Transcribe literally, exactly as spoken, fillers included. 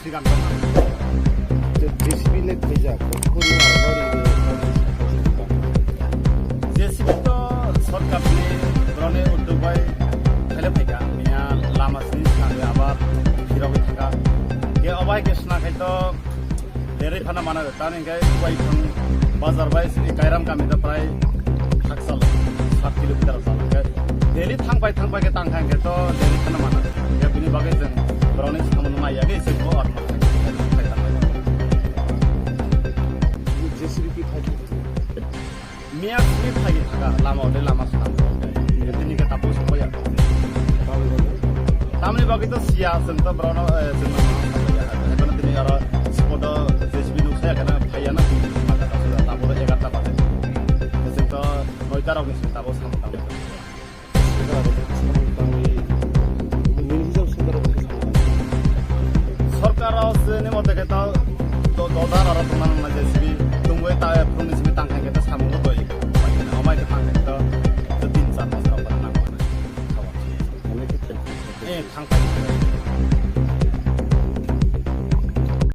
Srikant. J C B le khaijak, khaijak. J C B to sorkar ni boroni uddog bai khaile phaikha, miya lama sini swnamwi abar phirogwi thangkha. Ke obai ke sna khai to lerwi phano mano, tani hwnkhe Waithang bazar bai sini Kairam kami to prai hakchal sat kilometer chal hwnkhe. Daily thangbai thangbai khe tangkha hwnkhe to lerwi phano mano. Hwnkhe bini bagwi chwng borokni samung maya khe chwng bo arma khai, khai, khai, khai, khai. J C B ki khai khai. Miya sini phai thangkha, lama ode lama swnam. Tini khe tapu sokya. Tamni bagwi to siya chwng to borokno, eh, chwng no sokya. Haikhe tini aro spot o J C B nuk saya kana phaiya na, mata ta sokya, tapu egarta baje. Chwng to noita rok ni simi tapu samung tangkha. Sorkar o se ni mote khe to do-, dodar aro tongna nang je simi tungwi ta, phuruni simi tang khe to samung bo toi. Amai khe tang khe to, to tin char bosor rok nang mano. Eh, thang pai.